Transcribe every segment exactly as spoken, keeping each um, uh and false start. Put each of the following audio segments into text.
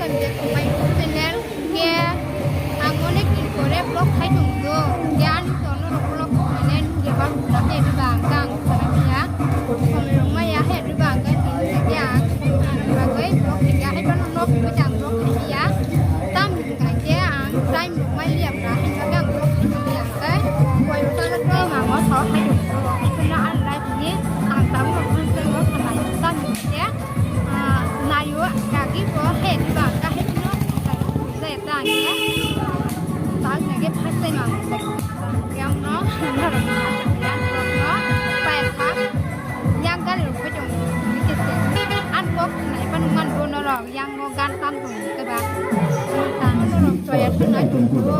Ang je khumbai channel, hingke ang onek din pore vlog khai tongdo, hingke ani to norok vlog mane nung jeba rok na khe diba ang kang sana khe ya. Somoi rok maya he diba ang khe tini khe ang ani bagwi vlog khe ya, hai phano nok khe ang vlog khai ya. Tam hingka khe ang time rok mai liya bra, hai bagwi ang vlog khai ya khe. Koi bwsano tei mamo sao khai tongdo, hai phano ani life ni ang tabuk rok phano tei o khamani tam hingke. Ah, nayo, kaki bo, he, diba, kahe no, jaya ta, ye. Bang, nage, first time ang, yang no, norok no, yang no, paya kha, yang gari rok pojong, dikhe se. An kok, nai, pan, man, bo, norok, yang no, gan, tan, bo, diba. Tan, norok, jaya, tan, nai, bo,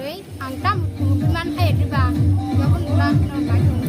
tei. Ang tam kurubi man hai diba? Yokon ulang no bai tongdi.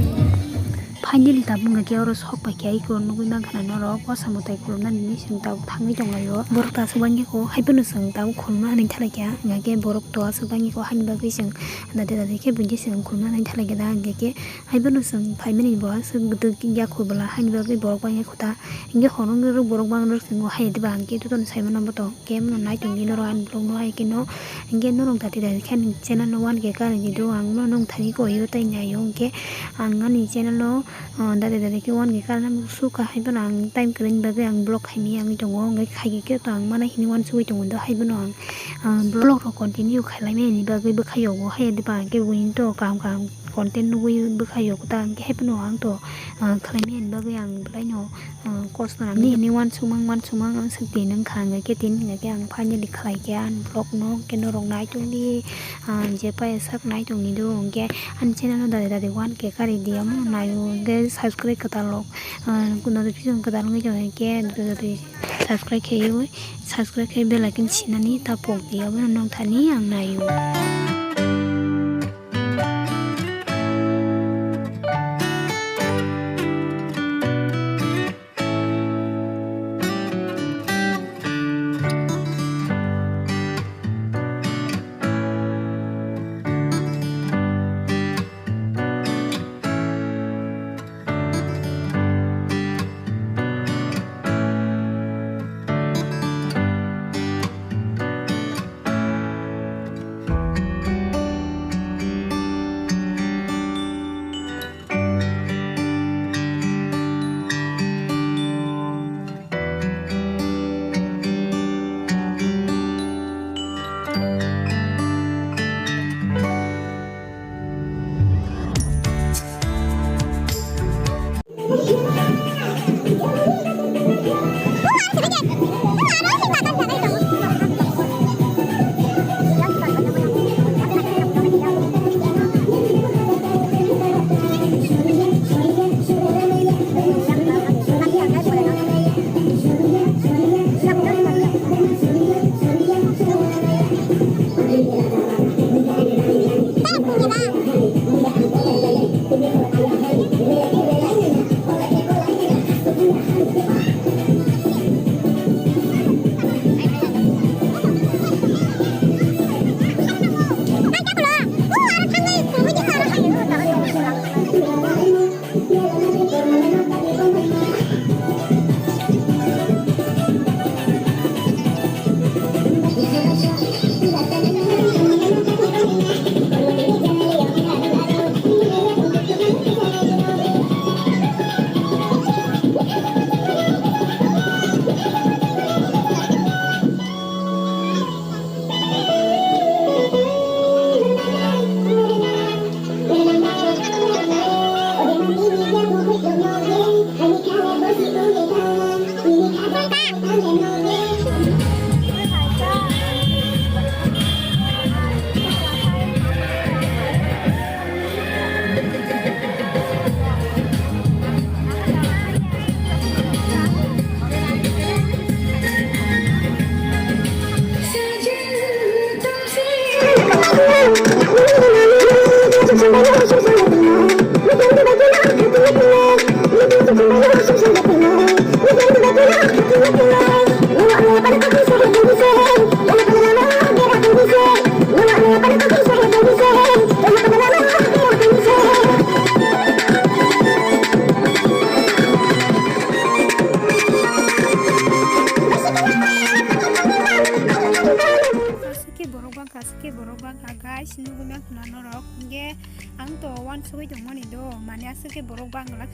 Finally tabuk hwnkhe oro sok pai khe iko nugui mankha na norok o samung tai khulumnani hinwi chwng tabuk thangwi tonglaio. Borok to aswk bangya kho, haiphano chwng tabuk khulumna hinwi thalaikha. Hwnkhe borok to aswk bangya kho, haini bagwi chwng dade dade khe buini chwng khulumna hinwi thalaikha da. Hwnkhe khe haiphano chwng phaimani bo aswk gwdwk ya kho bwla, haini bagwi borok bangya kho ta. Hwnkhe horo wngwi rw borok bang rw chwng o hai diba, hwnkhe jotono sai mano bo to. Khe bono nai tongdi norok ani vlog no hai khe no. Hwnkhe norok dati dati khe ani channel no one K karwi di do, ang bono nung thani koi o tei nai o, hwnkhe ang ani channel no, ah, dati dati khe one K karna suka hai bono ang time kwrwini bagwi ang vlog khai maya wngwi tongo, hwnkhe khai khe khe to ang mana hini uansugwi tongo do hai bono ang, ah, vlog rok continue khailai mani bagwi bwkha yogo hai diba, hwnkhe buini to kaham kaham content nugwi bwkha yogo ta, hwnkhe hai bono ang to, ah, khlai mani bagwi ang belai no. Ah, kosto nang nini uansukmang uansukmang ang swk twi nung kha, hwnkhe tini hwnkhe ang finally khlai khe ani vlog no, hwnkhe norok nai tongdi, ah, je pai sak nai tongdi do, hwnkhe ani channel no dade dade one K karwi di, amo nai o, hwnkhe subscribe kwtal rok, ah, notification kwtal wngwi tong, hwnkhe dade dade subscribe khaiwi, subscribe khai bell icon sinani ta pok di, abono nung thani ang nai o.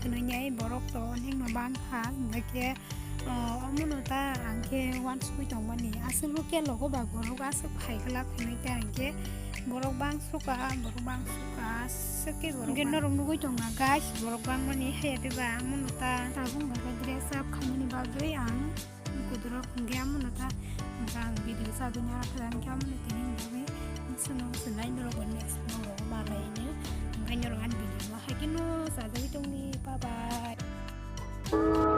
Khwnwi nai borok to onek no bang kha, hwnkhe khe, o, omono ta ang khe uansugwi tongmani. Aswk local rogo ba borok aswk phai glak hwnwi ta ang khe borok bang suka, borok bang suka, aswk khe borok. Hwnkhe bang norok nugwi tongna guys, borok bangmani haya beba omono ta tabuk bai khe dress up khaimani bagwi ang kuduro hwnkhe omono ta, hwnkhe ang video sagwi nara khe ang khe omono tini hwnkhe sono sono nai norok next vlog rogo malai hino. Hwnkhe norok ani video no hai kheno sajagwi tongni, bye bye.